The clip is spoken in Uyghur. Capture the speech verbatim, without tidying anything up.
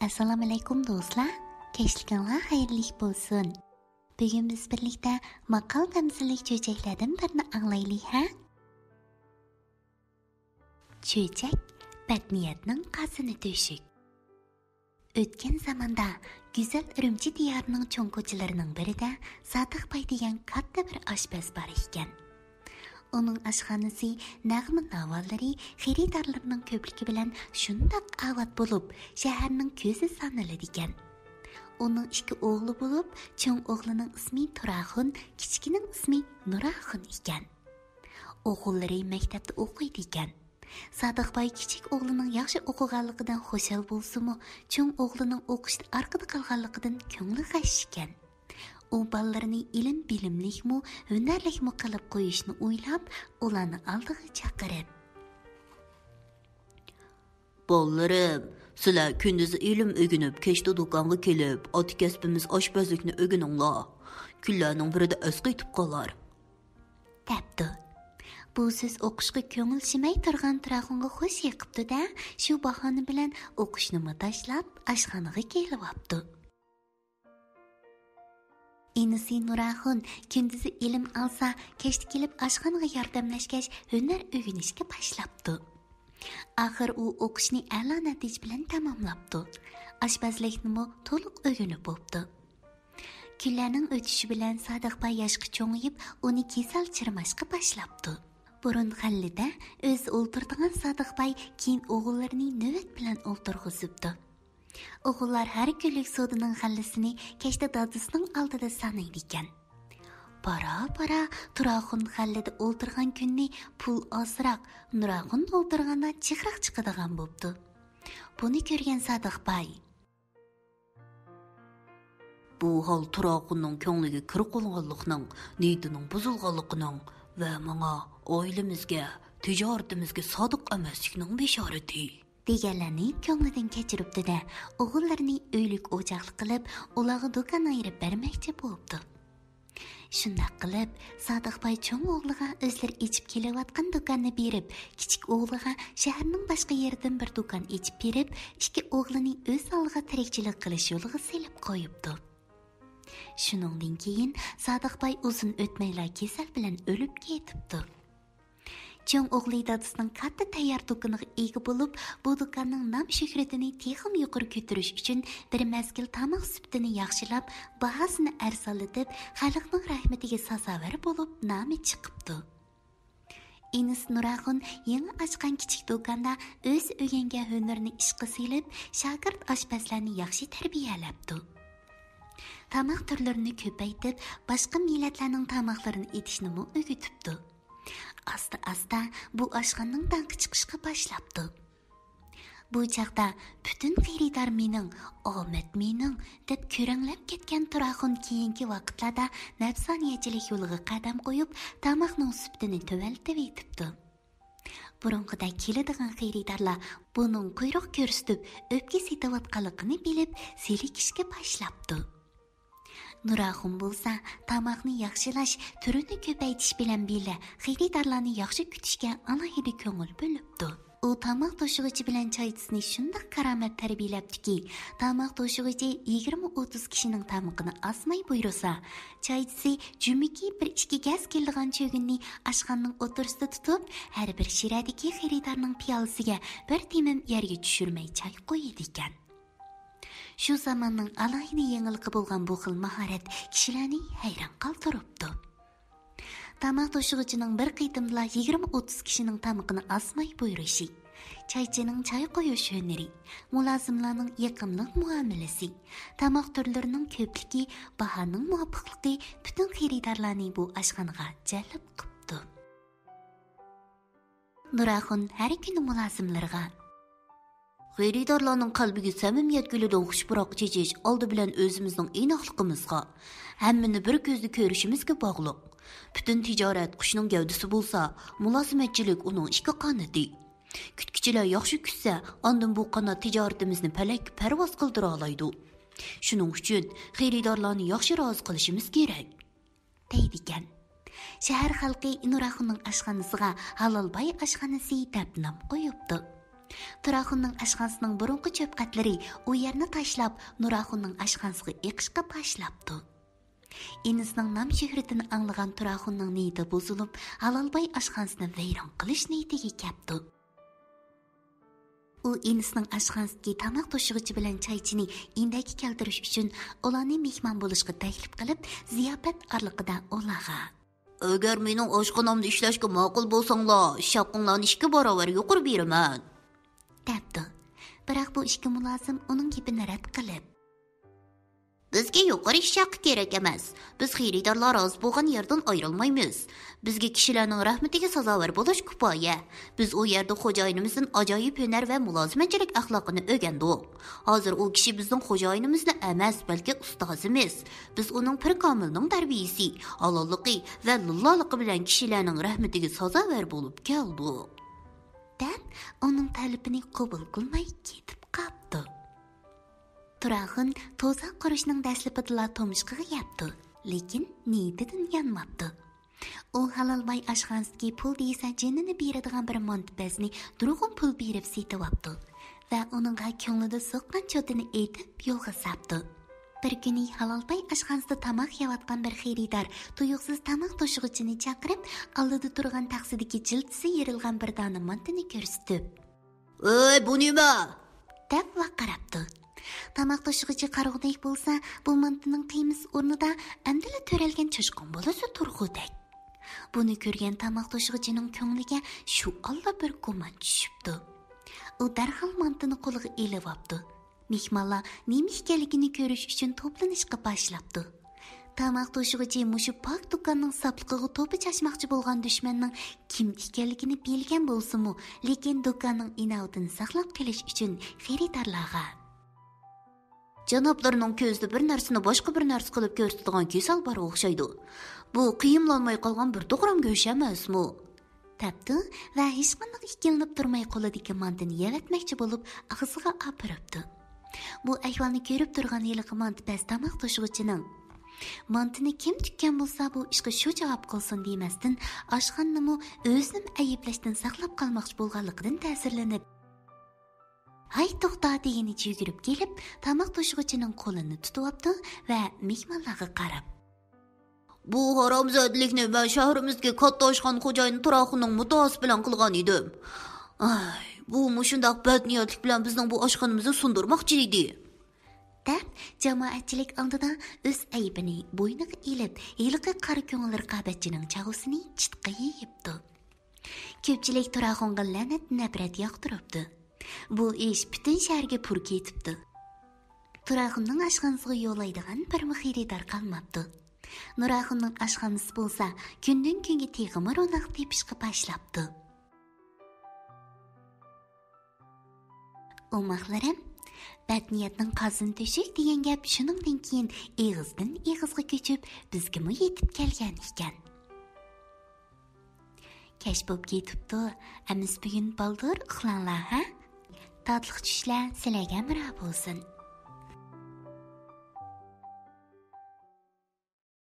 ئەسسالامۇئەلەيكۇم دوستلار، كەچلىكىڭلار خەيرلىك بولسۇن. بۈگۈن بىز بىرلىكتە ماقال تەمسىللىك چۆچەكلەردىن بىرنى ئاڭلايلى ھە؟ چۆچەك، بەتنىيەتنىڭ قازىنى تۆشۈك. ئۆتكەن زاماندا گۈزەل ئۈرۈمچى دىيارىنىڭ چوڭ كوچىلىرىنىڭ بىرىدە سادىق باي دېگەن كاتتا بىر ئاشپەز بار ئىكەن. ئۇنىڭ ئاشخانىسى نەغمە ناۋاللىرى، خېرىدارلىرىنىڭ كۆپلۈكى بىلەن شۇنداق ئاۋات بولۇپ، شەھەرنىڭ كۆزى سانىلىدىكەن. ئۇنىڭ ئىككى ئوغلى بولۇپ، چوڭ ئوغلىنىڭ ئىسمى تۇراخۇن، كىچىكىنىڭ ئىسمى نۇراخۇن ئىكەن. ئوغۇللىرى مەكتەپتە ئوقۇيدىكەن. سادىق باي كىچىك ئوغلىنىڭ ياخشى ئوقۇغانلىقىدىن خۇشال بولسىمۇ، چوڭ ئوغلىنىڭ ئوقۇشتا ئارقىدا قالغانلىقىدىن كۆڭلى غەش ئىكەن. ئۇ بالىلىرىنى ئىلىم-بىلىملىكمۇ، ھۈنەرلىكمۇ قىلىپ قويۇشنى ئويلاپ، ئۇلارنى ئالدىغا چاقىرىپ، بالىلىرىم، سىلەر كۈندۈزى ئىلىم ئۆگىنىپ، كەچتە دۇكانغا كېلىپ، ئاتا كەسپىمىز ئاشپەزلىكنى ئۆگىنىڭلار. كۈنلەرنىڭ بىرىدە ئەسقېتىپ قالار، دەپتۇ. بۇ سۆز ئوقۇشقا كۆڭۈل شىمەي تۇرغان تۇراخۇنغا خوش يېقىپتۇ-دە، شۇ باھانە بىلەن ئوقۇشنىمۇ تاشلاپ، ئاشخانىغا كېلىۋاپتۇ. ئىنىسى نۇراخۇن كۈندۈزى ئىلىم ئالسا، كەچتە كېلىپ ئاشخانىغا ياردەملەشكەچ، ھۈنەر ئۆگىنىشكە باشلاپتۇ. ئاخىر ئۇ ئوقۇشنى ئەلا نەتىجە بىلەن تاماملاپتۇ. ئاشپەزلىكنىمۇ تولۇق ئۆگىنىپ بوپتۇ. كۈنلەرنىڭ ئۆتۈشى بىلەن سادىق باي ياشقا چوڭىيىپ، ئۇنى كېسەل چىرماشقا باشلاپتۇ. بۇرۇن غەللىدە ئۆزى ئولتۇرىدىغان سادىق باي كېيىن ئوغۇللىرىنى نۆۋەت بىلەن ئولتۇرغۇزۇپتۇ. ئوغۇللار ھەر كۈنلۈك سودىنىڭ غەللىسىنى كەچتە دادىسىنىڭ ئالدىدا سانايدىكەن. بارا-بارا تۇراخۇن غەللىدە ئولتۇرغان كۈننى پۇل ئازراق، نۇراخۇن ئولتۇرغاندا جىقراق چىقىدىغان بوپتۇ. بۇنى كۆرگەن سادىق باي، بۇ ھال تۇراخۇننىڭ كۆڭلىگە كىر قونغانلىقنىڭ، نىيىتىنىڭ بۇزۇلغانلىقىنىڭ ۋە ماڭا، ئائىلىمىزگە، تىجارىتىمىزگە سادىق ئەمەسلىكنىڭ بېشارىتى، دېگەنلەرنى كۆڭلىدىن كەچۈرۈپتۇ-دە، ئوغۇللىرىنى ئۆيلۈك ئوچاقلىق قىلىپ، ئۇلارغا دۇكان ئايرىپ بەرمەكچى بوپتۇ. شۇنداق قىلىپ، سادىق باي چوڭ ئوغلىغا ئۆزلىرى ئېچىپ كېلىۋاتقان دۇكاننى بېرىپ، كىچىك ئوغلىغا شەھەرنىڭ باشقا يېرىدىن بىر دۇكان ئېچىپ بېرىپ، ئىككى ئوغلىنى ئۆز ئالدىغا تىرىكچىلىك قىلىش يولىغا سېلىپ قويۇپتۇ. شۇنىڭدىن كېيىن سادىق باي ئۇزۇن ئۆتمەيلا كېسەل بىلەن ئۆلۈپ كېتىپتۇ. چوڭ ئوغلى دادىسىنىڭ كاتتا تەييار دۇكىنىغا ئىگە بولۇپ، بۇ دۇكاننىڭ نام شۆھرىتىنى تېخىمۇ يۇقىرى كۆتۈرۈش ئۈچۈن بىر مەزگىل تاماق سۈپىتىنى ياخشىلاپ، باھاسىنى ئەرزانلىتىپ، خەلقنىڭ رەھمىتىگە سازاۋەر بولۇپ نامى چىقىپتۇ. ئىنىس نۇراخۇن يېڭى ئاچقان كىچىك دۇكاندا ئۆزى ئۆگەنگەن ھۈنىرىنى ئىشقا سېلىپ، شاگىرت ئاشپەزلەرنى ياخشى تەربىيەلەپتۇ. تاماق تۈرلىرىنى كۆپەيتىپ، باشقا مىللەتلەرنىڭ تاماقلىرىنى ئېتىشنىمۇ ئۆگىتىپتۇ. ئاستا-ئاستا بۇ ئاشخانىنىڭ داڭقى چىقىشقا باشلاپتۇ. بۇ چاغدا پۈتۈن خېرىدار مېنىڭ، ئامەت مېنىڭ، دەپ كۆرەڭلەپ كەتكەن تۇراخۇن كېيىنكى ۋاقىتلاردا نەپسانىيەتچىلىك يولىغا قەدەم قويۇپ، تاماقنىڭ سۈپىتىنى تۆۋەنلىتىۋېتىپتۇ. بۇرۇنقىدەك كېلىدىغان خېرىدارلار بۇنىڭ قۇيرۇق كۆرسىتىپ، ئۆپكە سېتىۋاتقانلىقىنى بىلىپ، زېرىكىشكە باشلاپتۇ. نۇراخۇن بولسا تاماقنى ياخشىلاش، تۈرىنى كۆپەيتىش بىلەن بىللە خېرىدارلارنى ياخشى كۈتۈشكە ئالاھىدە كۆڭۈل بۆلۈپتۇ. ئۇ تاماق توشۇغۇچى بىلەن چايچىسىنى شۇنداق كارامەت تەربىيەلەپتۇكى، تاماق توشۇغۇچى يىگىرمە ئوتتۇز كىشىنىڭ تامىقىنى ئازماي بۇيرۇسا، چايچىسى جۈمىكى بىر ئىككى گەز كېلىدىغان چۆگۈننى ئاشخانىنىڭ ئوتتۇرىسىدا تۇتۇپ، ھەر بىر شىرەدىكى خېرىدارنىڭ پىيالىسىگە بىر تېمىم يەرگە چۈشۈرمەي چاي قۇيىدىكەن. شۇ زاماننىڭ ئالاھىدە يېڭىلىقى بولغان بۇ خىل ماھارەت كىشىلەرنى ھەيران قالدۇرۇپتۇ. تاماق توشۇغۇچىنىڭ بىر قېتىمدىلا يىگىرمە ئوتتۇز كىشىنىڭ تامىقىنى ئازماي بۇيرۇشى، چايچىنىڭ چاي قويۇش ھۈنىرى، مۇلازىملارنىڭ يېقىملىق مۇئامىلىسى، تاماق تۈرلىرىنىڭ كۆپلۈكى، باھانىڭ مۇۋاپىقلىقى پۈتۈن خېرىدارلارنى بۇ ئاشخانىغا جەلپ قىپتۇ. نۇراخۇن ھەر كۈنى مۇلازىملىرىغا، خېرىدارلارنىڭ قەلبىگە سەمىمىيەت گۈلىدىن خۇش پۇراق چېچىش ئالدى بىلەن ئۆزىمىزنىڭ ئىناقلىقىمىزغا، ھەممىنى بىر كۆزدە كۆرۈشىمىزگە باغلىق. پۈتۈن تىجارەت قۇشنىڭ گەۋدىسى بولسا، مۇلازىمەتچىلىك ئۇنىڭ ئىككى قانىتى. كۈتكۈچىلەر ياخشى كۈتسە، ئاندىن بۇ قانات تىجارىتىمىزنى پەلەككە پەرۋاز قىلدۇرالايدۇ. شۇنىڭ ئۈچۈن خېرىدارلارنى ياخشى رازى قىلىشىمىز كېرەك، دەيدىكەن. شەھەر خەلقى نۇراخۇننىڭ ئاشخانىسىغا ھالال باي ئاشخانىسى دەپ نام قويۇپتۇ. تۇراخۇننىڭ ئاشخانىسىنىڭ بۇرۇنقى چۆپ قەتلىرى ئۇ يەرنى تاشلاپ، نۇراخۇننىڭ ئاشخانىسىغا ئېقىشقا باشلاپتۇ. ئىنىسىنىڭ نام شۆھرىتىنى ئاڭلىغان تۇراخۇننىڭ نىيىتى بۇزۇلۇپ، ھالالباي ئاشخانىسىنى ۋەيران قىلىش نىيىتىگە كەپتۇ. ئۇ ئىنىسىنىڭ ئاشخانىسىدىكى تاماق توشۇغۇچى بىلەن چايچىنى ئىندەككە كەلتۈرۈش ئۈچۈن ئۇلارنى مېھمان بولۇشقا تەكلىپ قىلىپ، زىياپەت ئارىلىقىدا ئۇلارغا، «ئەگەر مېنىڭ ئاشخانامدا ئىشلەشكە ماقۇل بولساڭلار، ھەققىڭلارنى ئىككى باراۋەر يۇقىرى بېرىمەن» دەپتۇ. بىراق بۇ ئىككى مۇلازىم ئۇنىڭ گېپىنى رەت قىلىپ، «بىزگە يۇقىرى ئىش ھەققى كېرەك ئەمەس. بىز خېرىدارلار رازى بولغان يەردىن ئايرىلمايمىز. بىزگە كىشىلەرنىڭ رەھمىتىگە سازاۋەر بولۇش كۇپايە. بىز ئۇ يەردە خوجايىنىمىزدىن ئاجايىپ ھۈنەر ۋە مۇلازىمەتچىلىك ئەخلاقىنى ئۆگەندۇق. ھازىر ئۇ كىشى بىزنىڭ خوجايىنىمىزلا ئەمەس، بەلكى ئۇستازىمىز. بىز ئۇنىڭ پىر كامىلنىڭ تەربىيىسى، ھالاللىقى ۋە لىللالىقى بىلەن كىشىلەرنىڭ رەھمىتىگە سازاۋەر بولۇپ كەلدۇق» دەپ، ئۇنىڭ تەلىپىنى قوبۇل قىلماي كېتىپ قاپتۇ. تۇراخۇن توزا قۇرۇشنىڭ دەسلىپىدىلا تۇمشۇقىغا يەپتۇ، لېكىن نىيىتىدىن يانماپتۇ. ئۇ ھالالباي ئاشخانىسىدىكى پۇل دېسە جېنىنى بېرىدىغان بىر مانتىپەزنى نۇرغۇن پۇل بېرىپ سېتىۋاپتۇ ۋە ئۇنىڭغا كۆڭلىدە سوققان چوتىنى ئېيتىپ يولغا ساپتۇ. بىر كۈنى ھالالباي ئاشخانىسىدا تاماق يەۋاتقان بىر خېرىدار تۇيۇقسىز تاماق توشۇغۇچىنى چاقىرىپ، ئالدىدا تۇرغان تەخسىدىكى جىلتىسى يېرىلغان بىر دانە مانتىنى كۆرسىتىپ، «ئۆي، بۇ نېمە؟» دەپ ۋارقىراپتۇ. تاماق توشۇغۇچى قارىغۇدەك بولسا، بۇ مانتىنىڭ قىيمىسى ئورنىدا ئەمدىلا تۆرەلگەن چاشقان بالىسى تۇرغۇدەك. بۇنى كۆرگەن تاماق توشۇغۇچىنىڭ كۆڭلىگە شۇ ئاللا بىر گۇمان چۈشۈپتۇ. ئۇ دەرھال مانتىنى قولىغا ئېلىۋاپتۇ. مېھمانلار نېمە ئىكەنلىكىنى كۆرۈش ئۈچۈن توپلىنىشقا باشلاپتۇ. تاماق توشۇغۇچى مۇشۇ پاك دۇكاننىڭ ساپلىقىغا توپا چاچماقچى بولغان دۈشمەننىڭ كىم ئىكەنلىكىنى بىلگەن بولسىمۇ، لېكىن دۇكاننىڭ ئىناۋىتىنى ساقلاپ قېلىش ئۈچۈن خېرىدارلارغا، «جانابلىرىنىڭ كۆزىدە بىر نەرسىنى باشقا بىر نەرسە قىلىپ كۆرسىتىدىغان كېسەل بار ئوخشايدۇ. بۇ قىيمىلانماي قالغان بىر توغرام گۆش ئەمەسمۇ؟» دەپتۇ ۋە ھېچقانداق ئىككىلىنىپ تۇرماي قولىدىكى مانتىنى يەۋەتمەكچى بولۇپ ئاغزىغا ئاپىرىپتۇ. بۇ ئەھۋالنى كۆرۈپ تۇرغان ھېلىقى مانتىپەز تاماق توشۇغۇچىنىڭ، «مانتىنى كىم تىككەن بولسا، بۇ ئىشقا شۇ جاۋاب قىلسۇن» دېمەستىن، ئاشخانىنىمۇ ئۆزىنىمۇ ئەيىبلەشتىن ساقلاپ قالماقچى بولغانلىقىدىن تەسىرلىنىپ، «ھاي، توختا!» دېگىنىچە يۈگۈرۈپ كېلىپ، تاماق توشۇغۇچىنىڭ قولىنى تۇتۇۋاپتۇ ۋە مېھمانلارغا قاراپ، «بۇ ھارامزادىلىكنى مەن شەھىرىمىزدىكى كاتتا ئاشخانا خوجايىنى تۇراخۇننىڭ مۇددىئاسى بىلەن قىلغان ئىدىم. ئاي، بۇ مۇشۇنداق بەتنىيەتلىك بىلەن بىزنىڭ بۇ ئاشخانىمىزنى سۇندۇرماقچى ئىدى» دەپ، جامائەتچىلىك ئالدىدا ئۆز ئەيىبىنى بوينىغا ئېلىپ، ھېلىقى قارا كۆڭۈل رىقابەتچىنىڭ چاۋىسىنى چىتقا يېيىپتۇ. كۆپچىلىك تۇراخۇنغا لەنەت، نەپرەت ياغدۇرۇپتۇ. بۇ ئىش پۈتۈن شەھەرگە پۇر كېتىپتۇ. تۇراخۇننىڭ ئاشخانىسىغا يوللايدىغان بىرمۇ خېرىدار قالماپتۇ. نۇراخۇننىڭ ئاشخانىسى بولسا كۈندىن-كۈنگە تېخىمۇ روناق تېپىشقا باشلاپتۇ. ئوماقلىرىم، بەتنىيەتنىڭ قازىنى تۆشۈك دېگەن گەپ شۇنىڭدىن كېيىن ئېغىزدىن ئېغىزغا كۆچۈپ، بىزگىمۇ يېتىپ كەلگەن ئىكەن. كەچ بولۇپ كېتىپتۇ، ئەمىسە بۈگۈن بالدۇر ئۇخلاڭلار، ھە؟ تاتلىق چۈشلەر سىلەرگە ھەمراھ بولسۇن.